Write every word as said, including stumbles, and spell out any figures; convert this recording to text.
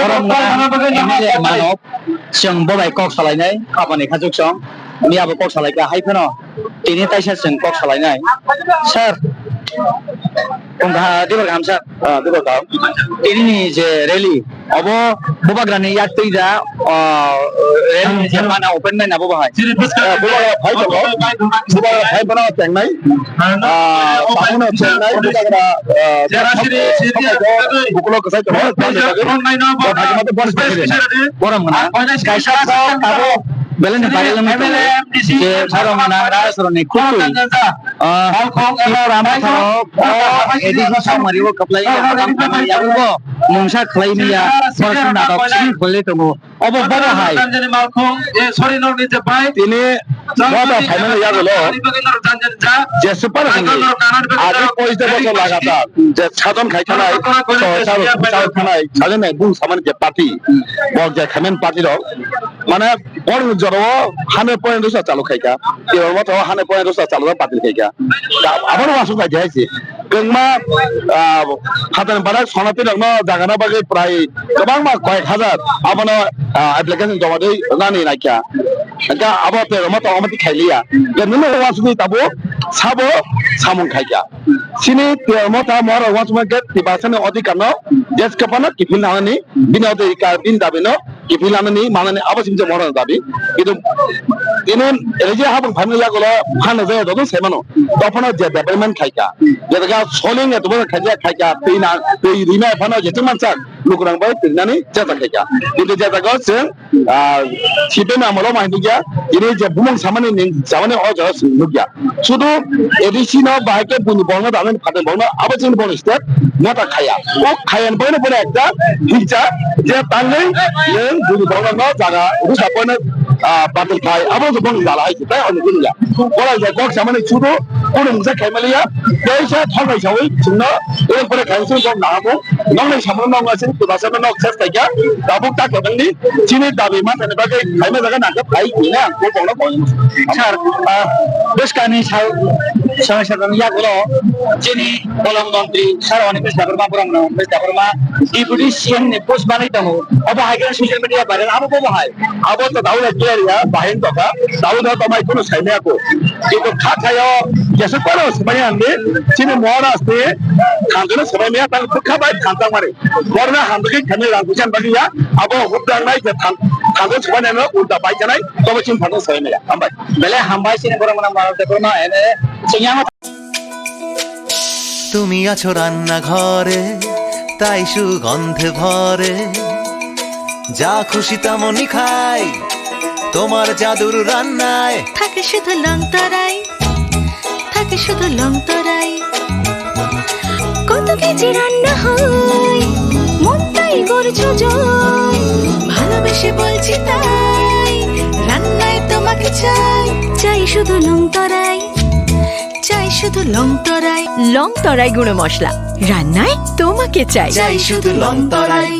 M L A Manob, chwng bo bai kok salainai, aboni khajuk song, miya bo kok salaikha, hai phano tini taisa chwng kok salainai. Sir, kung kha, dibar kaham, sir? Ah, dibar kaham. Tini ni je rally, obo bubagrani yak twi da, ah, rally ni je mana open mai na bo bahai? Ah, bubagra phai tongo, bubagra phai bono tengnai. Ah, tabukno chengnai bubagra, ah, bukulo kwchai tongo, boni bagwi. Bo bhagimate boni bagwi. Borom gwnang. Kaisa kok abo beleni bagwi wngwi tongo. Je borom gwnang, rajarokni khultwi. Ah, Tipra Motha rok o A D C Chongmari o kwplai o kwbang kwbang yago mungsa khlai manya, borok natok simi khlai tongo. Obo bobo hai. Ranjani Malkhung, eh, sorry, nokni je bai. Tini Ranjani Motha phaimani yagulo Ranjani Bagwi norok Ranjani ja. Jesupar Ranjani hwnwi Bagwi age norok poish de bochor lagatar je sajon khai thanai, sohor sal, sal thanai, sajon nai bung samani je party, bok je khaimani party rok, mane bor jorao hane point dosa chalu khaika, Tipra Motha o hane point dosa chalu party khaika. Da, abono wasuk bai jai se. Kwbangma, ah, phatar badak sonati rokno jagana bagwi prai kwbangma koyek hajar abono, ah, application joma dei rwnani naikha. Hwnkhe abo Tipra Motha omo twi khailiya. Hwnkhe nini uansugwi tabuk sabo samung khaikha. Chini Tipra Motha mohor uansukma khe Tiprasani odhikar no jeske phano kiphil nanani bini odhikar bini dabi no kiphil lanani manani abo simi je mohor dabi. Kintu tini elei je habang phaimani yagulo phano je joto se mano. Dophano je development khaika. Jetaga soling eto bono khaija khaika. Twi na, twi rina phano je chwng mansak lukurang bai twi nani jeta khaika. Kintu jetago chwng, ah, C P M amolo mai nukya. Tini je bumung samani ning samani o jaga chwng nukya. Sudu A D C no bahai khe buini bongno dano phatar bongno abo chini bongni step mota khaya. O khaya ni bongno bono ekta hingcha je tangwi nwng buini bongno no jaga rusa bono, ah, batil khai abo je bongni jala hai tai ani dunya. Bola je kok samani sudu kono mungsa khai maliya. Teisa thorbai sawi chwngno o pore khai chwng bong nahamu. Nokni samung nokna sini tubasa no nok ses taikha. Tabuk tak nangni chini dabi ma tani bagwi khaima jaga nangkha phai ina ang ko bongno bong. Sir, ah, bwskangni sal, sal, sal, yagulo chini bolong montri sir Animesh Debbarma, borok no Animesh Debbarma, Deputy C M ni post manwi tongo. Obo hai khe social media viral, abo bobo hai. Abo to dawi ya clear ya, bahin to kha. Dawi no to mai kuno sai maya ko. Kintu kha khayo, jesa kono sai maya ang ni, chini mohor asti, thangkano sai maya, tang kha bai thang tang mari. Borna hamdagwi kami rang kuchan bagi ya, abo hubdang nai je thang, thangkano sai maya no, ulta bai janai, to chini thangkano sai maya. Hambai. Bele hambai chini borok mwnang Manob Debbarma, ene, chini ang তুমি আছো রান্নাঘরে, তাই সুগন্ধে ভরে। যা খুশি তেমনই খাই, তোমার জাদুর রান্নায়। থাকে শুধু লং তরাই, থাকে শুধু লং তরাই। কত কেজি রান্না হয়, মনটাই করছো জয়। ভালোবেসে বলছি তাই, রান্নায় তোমাকে চাই। চাই শুধু লং তরাই, চাই শুধু লং তরাই। লং তরাই গুঁড়ো মশলা, রান্নায় তোমাকে চাই। চাই শুধু লং তরাই।